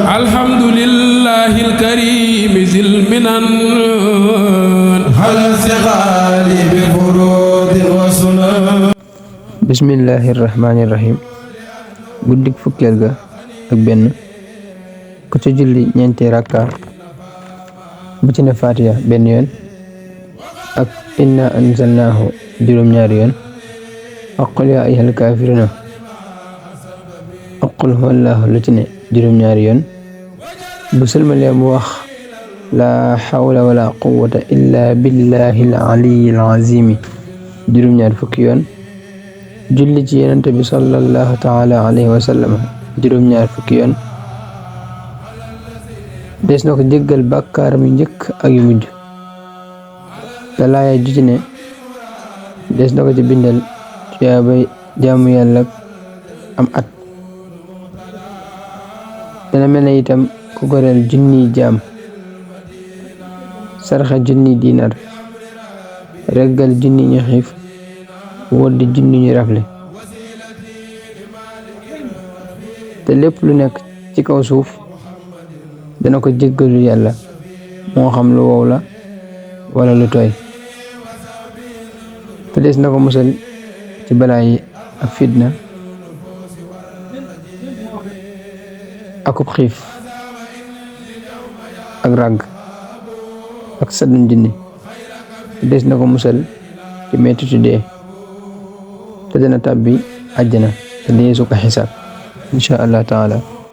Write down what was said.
الحمد لله الكريم ذي المنن هل سغال بفروض وسنن bismillahir rahmanir rahim guddik fukkeel ga ak benn ku ci julli ñeenti rakka bu ci ne fatiha benn yoon ak inna anzalnahu juróom-ñaari yoon ak qul yaa ayyuhal kaafiruuna ak qul huwallaahu lu ci ne juróom-ñaari yoon bu sëlmalee mu wax laa hawla wala quwwata illa billahil aliyyil azim juróom-ñaari fukki yoon julli ci yonent bi sallallahu taala alayhi wa sallam juróom-ñaar fukki yoon des na ko jéggal bàkkaaram yu njëkk ak yu mujj te laaya ju ci ne des na ko ci bindal tuyaabay jaamu yàlla am at dana mel ne itam ku goreel junniy jaam sarxa junniy dinar reggal junni ñu xiif woddi junni ñu rafle te lépp lu nekk ci kaw suuf dana ko jéggalu yàlla moo xam lu wow la wala lu tooy te des na ko musal ci balaa yi ak fitna akub xiif ak ràgg ak saddum jinni te des na ko musal ci mettitu dee te dana tàbbi àjjana te dee su ko xisaab insha Allah taala